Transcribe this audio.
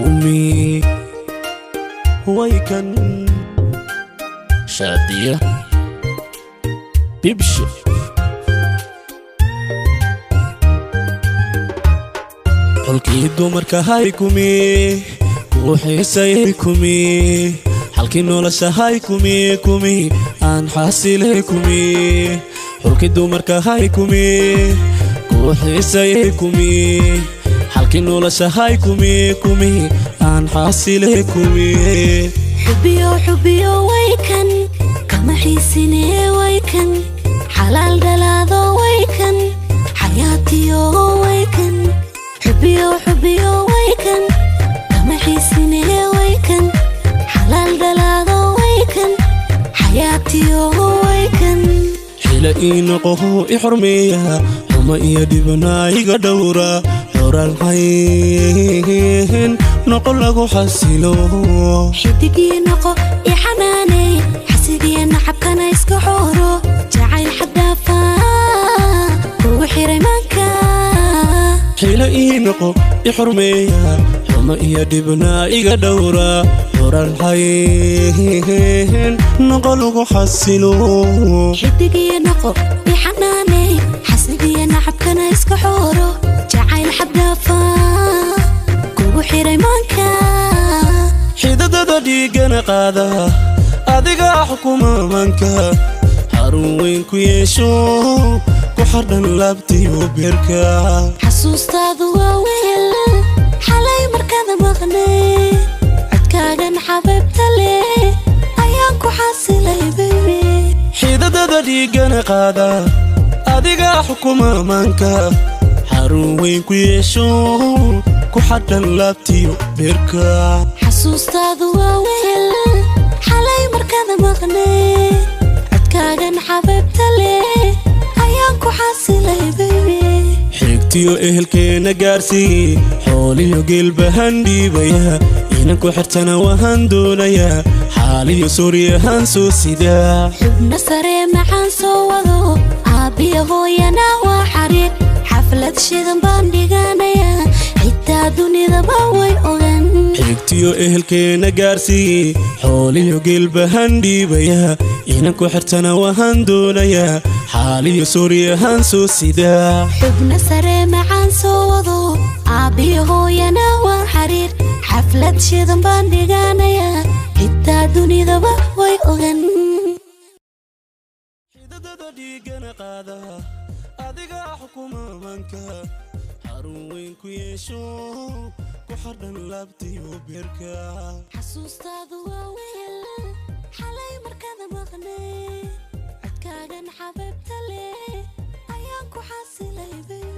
Kumi waykan Shaadiya Bibshe Xulkii dumarka hay kumi Kuu xiisayay kumi Xalkii nolosha hay kumi kumi Aan xasilay kumi Xulkii dumarka hay kumi Kuu xiisayay kumi Xalkii nolosha hay kumi kumi Aan xasilay kumi Xubbiyo xubbiyo waykan Kama xiisinee waykan Xalaal dhalaado waykan Xayaatiyo waykan Xubbiyo xubbiyo waykan Kama xiisinee waykan Xalaal dhalaado waykan Xayaatiyo waykan Xila ii noqo i xurmeeya Xuma iyo dhibna iga dhowra Xoral hayn noqo lagu xasilo Xidigii noqo i xanaaney Xasidiya nacabkana iska xooro Jacayl xad dhaafa kugu xiray maanka Xila ii noqo i xurmeeya Xuma iyo dhibna iga dhowra Xoral hayn noqo lagu xasilo Xidigii noqo i xanaaney Xasidiya nacabkana iska xooro Jacayl xad dhaafa kugu xiray maanka Xididada dhiigana qaada adiga xukuma manka Xarun weyn ku yeesho ku xardhan laabtiyo beerka Xasuustaadu waa wehel xalay markaad maqnay Codkaagan xabiibta leh ayaan ku xasilay baby Xididada dhiigana qaada adiga xukuma manka Xarun weyn ku yeesho ku xardhan laabtiyo beerka Xasuustaadu waa wehel xalay markaad maqnay Codkaagan xabiibta leh ayaan ku xasilay baby Xigtiyo ehelkeena gaarsii xooliyo geelbahan dhiibaya Inanku xirtana wahan doonaya xaaliyo suuryahan soo sidaa Xubno sare maxaan soo wado aabbiyo hooyana waa xariir Xaflad shidan baan dhiganayaa xitaa dunidaba way ogan Xigtiyo ehelkeena gaarsii xooliyo geelbahan dhiibaya Inanku xirtana wahan doonaya xaaliyo suuryahan soo sidaa Xubno sare maxaan soo wado aabbiyo hooyana waa xariir Xaflad shidan baan dhiganayaa xitaa dunidaba way ogan Xididada dhiigana qaada adiga xukuma manka Xarun weyn ku yeesho ku xardhan laabtiyo beerka Xasuustaadu waa wehel xalay markaad maqnay Codkaagan xabiibta leh ayaan ku xasilay baby.